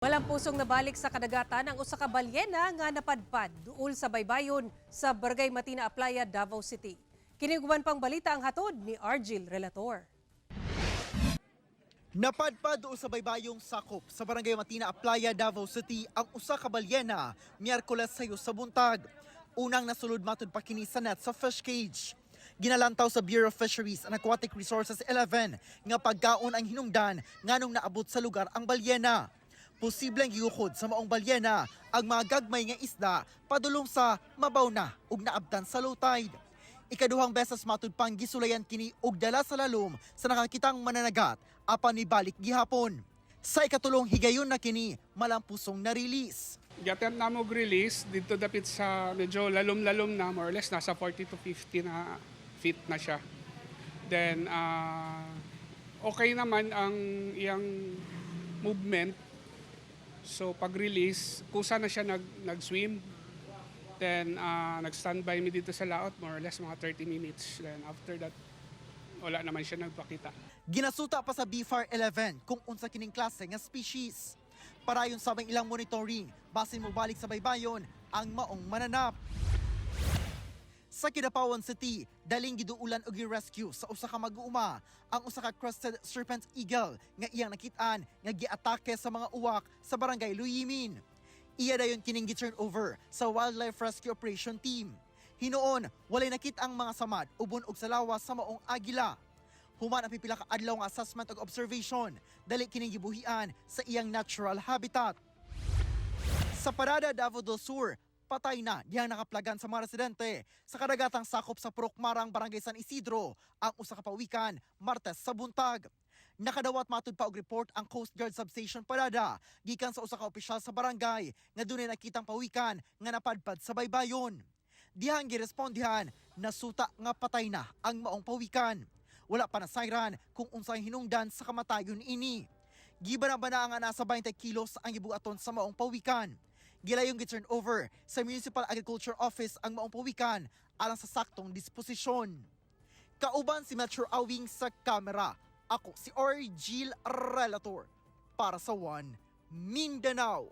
Malampusong nabalik sa kadagatan ang usa ka balyena nga napadpad duol sa baybayon sa Barangay Matina Aplaya, Davao City. Kini ug uban pang balita ang hatod ni Argil Relator. Napadpad duol sa baybayong sakop sa Barangay Matina, Aplaya, Davao City ang usa ka balyena Miyerkules sayo sa buntag. Unang nasulod matud pa kini sa net sa fish cage. Ginalantaw sa Bureau of Fisheries and Aquatic Resources 11 nga pagkaon ang hinungdan nganong naabot sa lugar ang balyena. Posibleng giyukod sa maong balyena ang mga gagmay nga isda padulong sa mabaw na ug naabtan sa low tide. Ikaduhang beses matud pang gisulayan kini og dala sa lalom sa nakakitang mananagat apan nibalik gihapon. Sa ikatulong higayon na kini malampusong na-release. Gi-attempt namo release dito dapit sa medyo lalom-lalom na, more or less nasa 40 to 50 na feet na siya. Then okay naman ang iyang movement. So pag-release, kusa na siya nag-swim. Then nag-standby mi dito sa laot more or less mga 30 minutes. Then after that, wala naman siya nagpakita. Ginasuta pa sa BFAR 11 kung unsa kining klase nga species. Parayon sa ilang monitoring, basin mobalik sa baybayon ang maong mananap. Sa Kidapawan City, daling giduulan og rescue sa usa ka mag-uuma ang usa ka crested serpent eagle nga iyang nakit-an nga giatake sa mga uwak sa Barangay Luyimin. Iya dayon kining gi-turn over sa Wildlife Rescue Operation Team. Hinuon, walay nakit ang mga samad ubon og sa lawas sa maong agila. Human ang pipila ka adlaw nga assessment ug observation, dali kining gibuhian sa iyang natural habitat. Sa Parada, Davao del Sur, patay na dihang nakaplagan sa mga residente sa kadagatang sakop sa Purok Marang, Barangay San Isidro, ang usa ka pawikan Martes sa buntag. Nakadawat matud pa og report ang Coast Guard Substation Parada gikan sa usa ka opisyal sa barangay nga dunay nakitang pawikan nga napadpad sa baybayon. Dihang girespondihan, nasuta nga patay na ang maong pawikan. Wala pa nasayran kung unsay hinungdan sa kamatayon ini. Gibana-bana nga nasa 20 kilos ang gibuaton sa maong pawikan. Gilayong gi-turn over sa Municipal Agriculture Office ang maong pawikan alang sa saktong disposisyon. Kauban si Metro Awing sa kamera. Ako si Orgil Relator para sa One Mindanao.